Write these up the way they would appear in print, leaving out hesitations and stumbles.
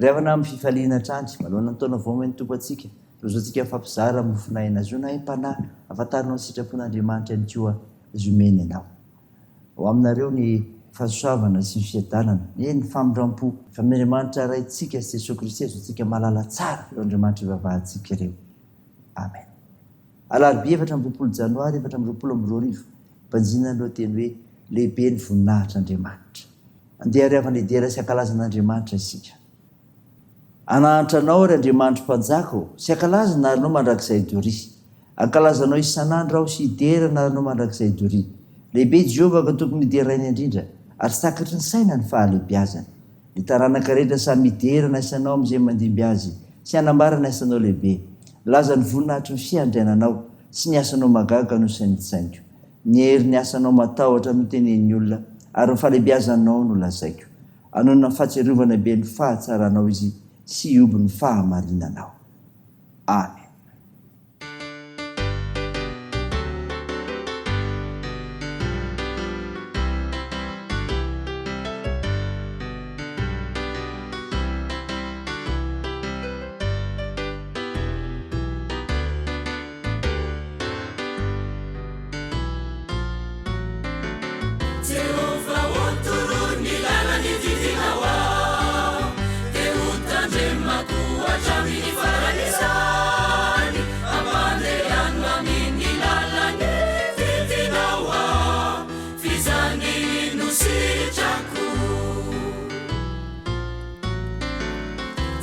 Ry havana amin'ny fifaliana hatrany, manoloana ny taona vao omen'ny Tompo antsika, rosoantsika mifampizara amin'ny mofon'aina, zo na aim-panahy, ahafantarinao ny sitrapon'Andriamanitra ihany koa izay omeny anao. Ho aminareo ny fahasoavana sy ny fiadanana, eny, ny famindram-po, avy amin'Andriamanitra Raintsika sy Jesoa Kristy azontsika mahalala tsara ireo Andriamanitra ivavahantsika ireo. Amen. Alarobia 24 Janoary 2024, banjinina ny lohateny hoe Lehibe ny voninahitr'Andriamanitra. Andeha ary havana hidera sy hankalaza an'Andriamanitra isika. Hanahantra Anao, ry Andriamanitro Mpanjaka ô, sy hankalaza ny anaranao mandrakizay doria. Hankalaza Anao isan'andro aho sy hidera ny anaranao mandrakizay doria. Lehibe i Jehovah ka tokony hoderaina indrindra, ary tsy takatry ny saina ny fahalehibiazany. Ny taranaka rehetra samy hidera ny asanao amin'izay mandimby azy, sy hanambara ny asanao lehibe. Milaza ny voninahitry ny fiandriananao sy ny asanao mahagaga no saintsainiko. Ny herin'ny asanao matahotra no tenenin'ny olona, ary ny fahalehibiazanao no lazaiko. Hanonona ny fahatsiarovana be ny fahatsaranao izy sy hihoby ny fahamarinanao. Amen. Jehovah ô, toroy ny lalan'ny didinao aho, dia ho tandremako hatramin'ny farany izany. Ampandehano amin'ny lalan'ny didinao aho, f'izany no sitrako.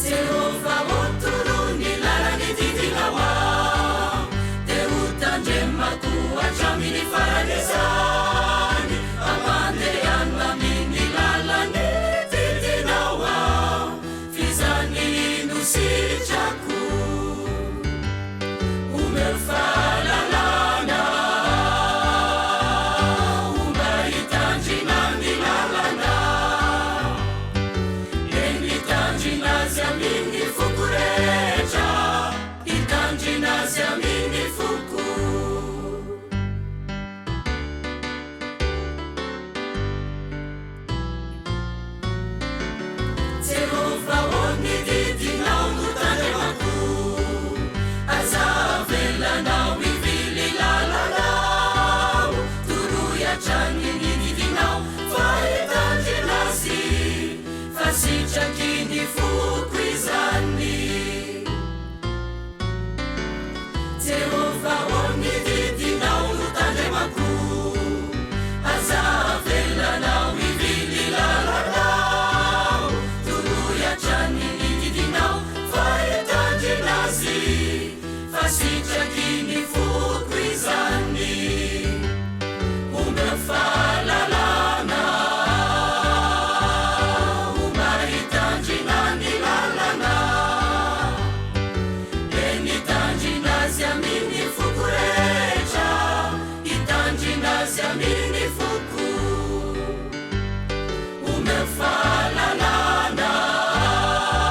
Jehovah ô, toroy ny lalan'ny didinao aho, dia ho tandremako hatramin'ny farany izany. Ampandehano amin'ny lalan'ny didinao aho, f'izany no sitrako. Omeo fahalalana aho mba hitandrina ny lalana. Eny hitandrina azy amin' ny foko rehetra, hitandrina azy amin' ny foko. Jehovah ô, ny didinao no tandremako, aza avelanao hivily lalana aho, toroy hatrany ny didinao fa hitandrina azy, fa sitraky ny foko izany. Jehovah ô, ny didinao no tandremako, aza avelanao hivily lalana aho, toroy hatrany ny didinao fa hitandrina azy, fa sitraky ny foko izany. Omeo fahalalana aho mba hitandrina ny lalana. Eny hitandrina azy amin ny foko rehetra, hitandrina azy amin ny foko. Omeo fahalalana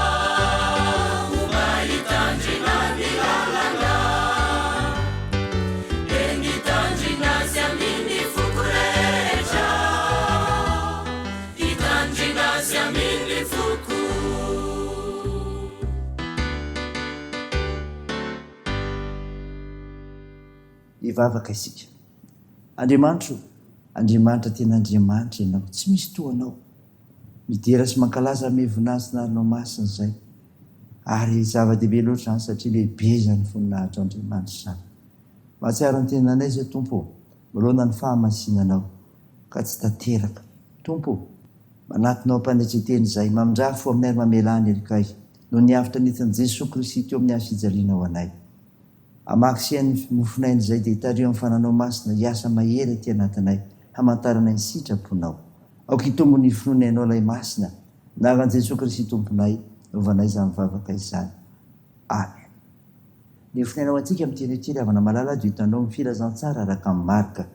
aho mba hitandrina ny lalana. Eny hitandrina azy amin ny foko rehetra, hitandrina azy amin ny foko. Hivavaka isika. Andriamanitra o, Andriamanitra tena Andriamanitra Ianao, tsy misy toa Anao. Midera sy mankalaza ame voninahitsy narinao masina izay. Ary zava-dehibe loatra izany satria lehibe izany voninahitr'Andriamanitra izany. Mahatsiaro ny tenanay izay Tompo o, manoloana ny fahamasinanao, ka tsy tanteraka. Tompo o, manatona ao am-panetren-tena izahay, mamindrà fo aminay ary mamelà ny helokay, noho ny avotra nentin'i Jesoa Kristy teo amin'ny hazo fijaliana ho anay. Hamaky sy haino ny mofonaina izay dia tariho amin'ny fananao masina hiasa mahery aty anatinay hamantaranay ny sitraponao. Aoka hitombo ny finoanay Anao Ilay Masina, Anaran'i Jesoa Kristy Tomponay, anaovanay izany vavaka izany. Amen. Ny mofonaina ho antsika amin'ity anio ity ry havana malala dia hitanao amin'ny filazantsara araka an'i Marka.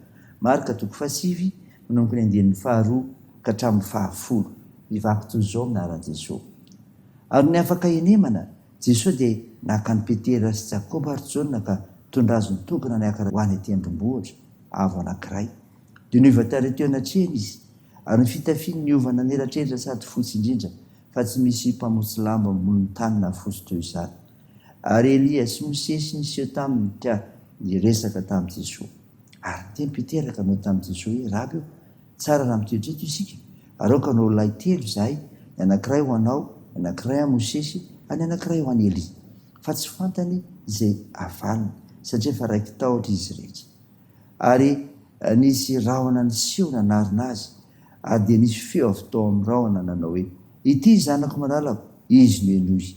Marka toko fahasivy, manomboka ny andininy faharoa ka hatramin'ny fahafolo. Mivaky toy izao amin'ny anaran'i Jesoa. Ary nony afaka henemana, Jesoa dia naka an'i Petera sy Jakoba ary Jaona ka nitondra azy nitokana niakatra ho any an-tendrombohitra avo anankiray. Dia niova tarehy teo anatrehany izy, ary ny fitafiany niova nanelatrelatra sady fotsy indrindra. fa tsy misy mpamotsy lamba ambonin'ny tany na fotsy toy izany. Ary Elia sy Mosesy niseho taminy ka niresaka tamin'i Jesoa. Ary niteny Petera ka nanao tamin'i Jesoa hoe, Raby ô, tsara raha mitoetra eto isika, ary aoka hanao lay telo izahay, ny anankiray ho anao, ny anankiray an'i Mosesy, ary ny anankiray ho an'i Elia. Fa tsy fantany izay havaliny, satria efa raiki-tahotra izy rehetra. Ary nisy rahona niseho nanarona azy, ary dia nisy feo avy tao amin'ny rahona nanao hoe, Ity Zanako malalako, Izy no henoy.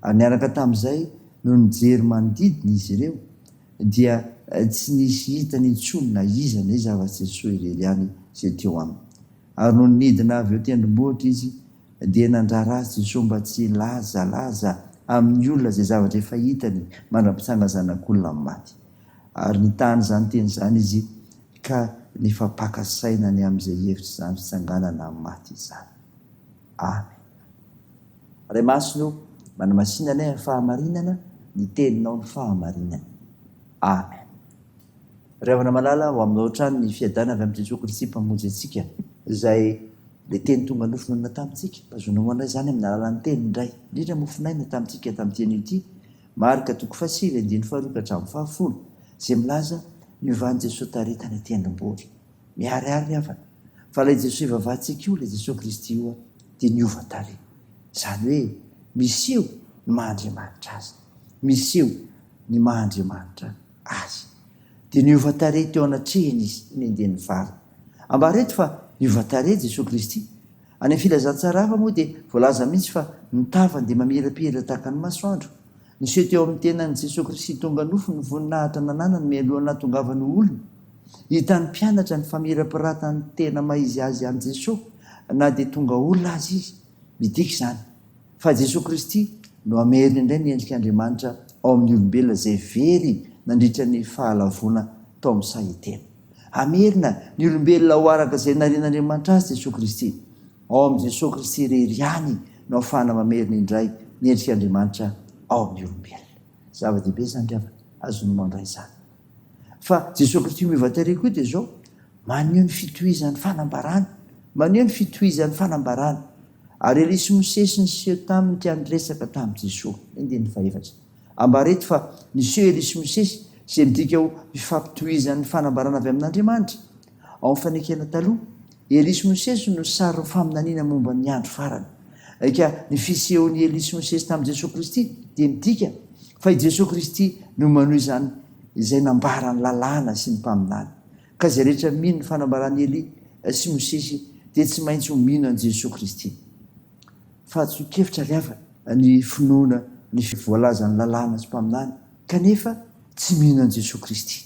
Ary niaraka tamin'izay, nony nijery manodidina izy ireo, dia tsy nisy hitany intsony na iza na iza afa-tsy Jesoa irery ihany izay teo aminy. Ary nony nidina avy eo tendrombohitra izy, dia nandrara azy Jesoa mba tsy hilazalaza amin'ny olona izay zavatra efa hitany mandra-pitsanga Zanak'olona amin'ny maty. Ary nitana izany teny izany izy ka nifampaka saina ny amin'izay hevitr'izany fitsanganana amin'ny maty izany. Amena. Ray Masina o, manamasina anay amin'ny fahamarinana, ny Teninao no fahamarinana. Amen. Ry havana malala, ho aminao hatrany ny fiadanana avy amin'i Jesoa Kristy Mpamonjy antsika, izay ilay Teny tonga nofo nonina tamintsika. Tazonao ho anay izany amin'ny alalan'ny Teniny indray, indrindra mofon'aina tamintsika tamin'ity anio ity, Marka toko fahasivy andininy faharoa ka hatramin'ny fahafolo, izay milaza ny hovan'i Jesoa tarehy tany an-tendrombohitra. Miharihary ry havana, fa ilay Jesoa ivavahantsika io, ilay Jesoa Kristy io, dia niova tarehy. Izany hoe miseho ny maha Andriamanitra Azy. Miseho ny maha Andriamanitra Azy. Dia niova tarehy teo anatrehany Izy, ny andiany valo. Ambara eto fa niova tarehy Jesoa Kristy. Any amin'ny filazantsara hafa moa dia voalaza mihitsy fa ny tavany dia mamirapiratra tahaka ny masoandro. Niseho teo amin'ny tenan'i Jesoa Kristy tonga nofo ny voninahitra nananany mialohan'ny nahatongavany ho olona. Hitan'ny mpianatra ny famirapiratan'ny tena maha izy azy an'i Jesoa na dia tonga olona aza izy. Midika izany fa Jesoa Kristy no hamerina indray ny endrik'Andriamanitra ao amin'ny olombelona izay very nandritra ny fahalavoana tao amin'ny saha Edena. Hamerina ny olombelona ho araka izay narian'Andriamanitra azy Jesoa Kristy. Ao amin'i Jesoa Kristy irery ihany no ahafahana mamerina indray ny endrik'Andriamanitra ao amin'ny olombelona. Zava-dehibe izany ry havana, azonao mandray izany. Fa Jesoa Kristy miova tarehy koa dia izao, maneho ny fitohizan'ny fanambarana, maneho ny fitohizan'ny fanambarana. Ary Elia sy Mosesy niseho taminy ka niresaka tamin'i Jesoa. Andininy fahefatra. Ambara eto fa niseho Elia sy Mosesy, izay midika ho fifampitohizan'ny fanambarana avy amin'Andriamanitra. Ao amin'ny Fanekena Taloha, Elia sy Mosesy no sarin'ny faminaniana momba ny andro farany. Ka ny fisehoan'i Elia sy Mosesy tamin'i Jesoa Kristy dia midika fa i Jesoa Kristy no manohy izany izay nambaran'ny Lalàna sy ny mpaminany. Ka izay rehetra mino ny fanambaran'i Elia sy Mosesy dia tsy maintsy ho mino an'i Jesoa Kristy. Fahatsoan-kevitra ry havana ny finoana ny voalazan'ny Lalàna sy mpaminany kanefa tsy mino an'i Jesoa Kristy.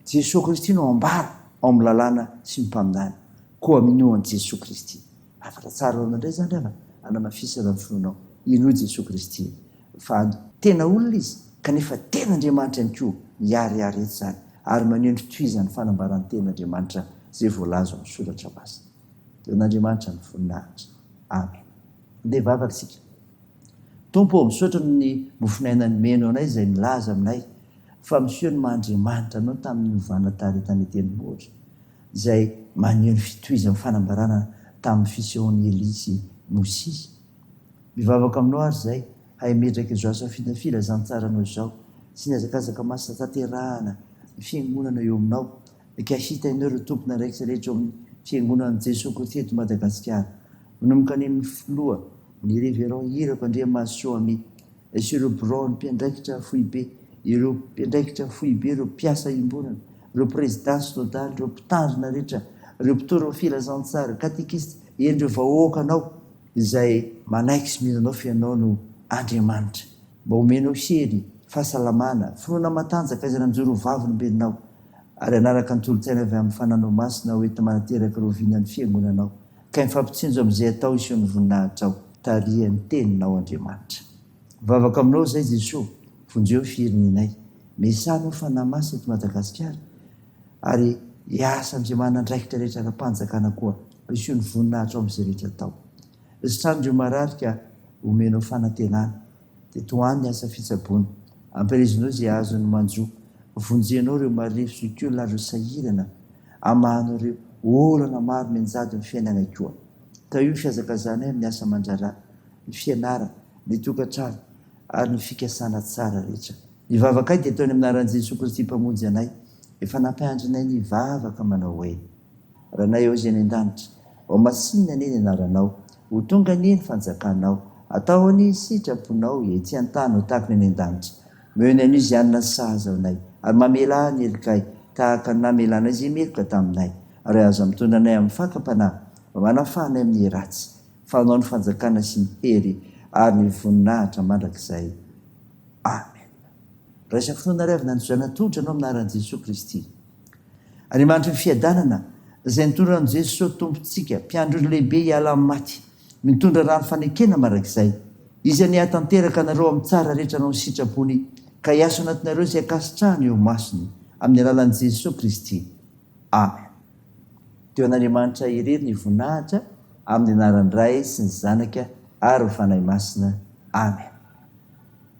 Jesoa Kristy no ambara ao amin'ny Lalàna sy ny Mpaminany. Koa minoa an'i Jesoa Kristy. Hafatra tsara ho anao indray izany ry havana, hanamafisana ny finoanao. Inoa Jesoa Kristy fa tena olona Izy, kanefa tena Andriamanitra ihany koa. Miharihary eto izany, ary maneho ny fitohizan'ny fanambaran'ny tenin'Andriamanitra izay voalaza ao amin'ny Soratra Masina. Dia ho an'Andriamanitra ny voninahitra. Amena. Andeha hivavaka isika. Tompo ô, misaotra noho ny mofon'aina nomenao anay izay milaza aminay fa miseho ny maha Andriamanitra Anao tamin'ny niovana tarehy tany an-tendrombohitra, izay maneho ny fitohizan'ny fanambarana tamin'ny fisehoan'i Elia sy Mosesy. Mivavaka Aminao ary izay hametraka izao asa filazantsaranao izao sy ny hazakazaka masina tanterahana ny Fiangonana eo Aminao, ka hitainao ireo tompon'andraikitra rehetra eo amin'ny Fiangonan'i Jesoa Kristy eto Madagasikara, manomboka any amin'ny Filoha, Ny Révérend Irako Andriamahasoa Ami sy ireo biraon'ny mpiandraikitra foibe, ireo mpiandraikitra foibe, ireo mpiasa iombonana, ireo prezidà synodaly, ireo mpitandrina rehetra, ireo mpitory ny filazantsara, katekista, eny ireo vahoakanao izay manaiky sy mino anao fa ianao no Andriamanitra. Mba omenao hery, fahasalamana, finoana matanjaka izay nanjoro ho vavolombelonao ary hanaraka ny tolo-tsaina avy amin'ny Fananao Masina ho entina manateraka ireo vinan'ny Fiangonanao. Ka mifampitsinjo amin'izay atao iseho ny voninahitrao. Tarihan'ny teninao Andriamanitra. Mivavaka aminao izay Jesoa, vonjeo ny firenenay. Mesaha anao Fanahy Masina eto Madagasikara ary hiasa amin'izay manana andraikitra rehetra ara-panjakana koa. Iseho ny voninahitrao amin'izay rehetra atao. Sitrano ireo marary ka omenao fanantenana. Dia tohano ny asa fitsaboana. Ampirezinao izay azon'ny manjo. Vonjenao ireo marefo zokiolona ary ireo sahirana. Amahanao ireo olana maro mianjady amin'ny fiainanay koa. Tahio ny fihazakazahanay amin'ny asa aman-draharaha. ny fianarana, ny tokantrano ary ny fikasana tsara rehetra. Ny vavakay dia ataony amin'ny anaran'i Jesoa Kristy Mpamonjy anay, efa nampiandrinay ny vavaka manao hoe. Ranay ao izay any an-danitra, ho masinina anie ny anaranao, ho tonga anie ny fanjakanao, atao anie ny sitraponao ety an-tany ho tahaka ny any an-danitra. Omeo ny anio izay hanina sahaza anay, ary mamelà ny helokay, tahaka ny namelanay izay meloka taminay, ary aza mitondra anay amin'ny fakam-panahy, fa manafaha anay amin'ny ratsy, fa Anao ny fanjakana sy ny hery ary ny voninahitra mandrakizay. Amen. Raisa finoana ry havana ny Zanatolotra anao amin'ny anaran'i Jesoa Kristy. Andriamanitry ny fiadanana, izay nitondra an'i Jesoa Tompontsika, Mpiandry ondry lehibe hiala amin'ny maty, mitondra rano fanekena mandrakizay. Izy anie hahatanteraka anareo amin'ny tsara rehetra hanao ny sitrapony, ka hiasa ao anatinareo izay ankasitrahany eo imasony, amin'ny alalan'i Jesoa Kristy. Amen. Teo an'Andriamanitra irery ny voninahitra, amin'ny anaran'ny Ray sy ny Zanaka ary ny Fanahy Masina. Amen.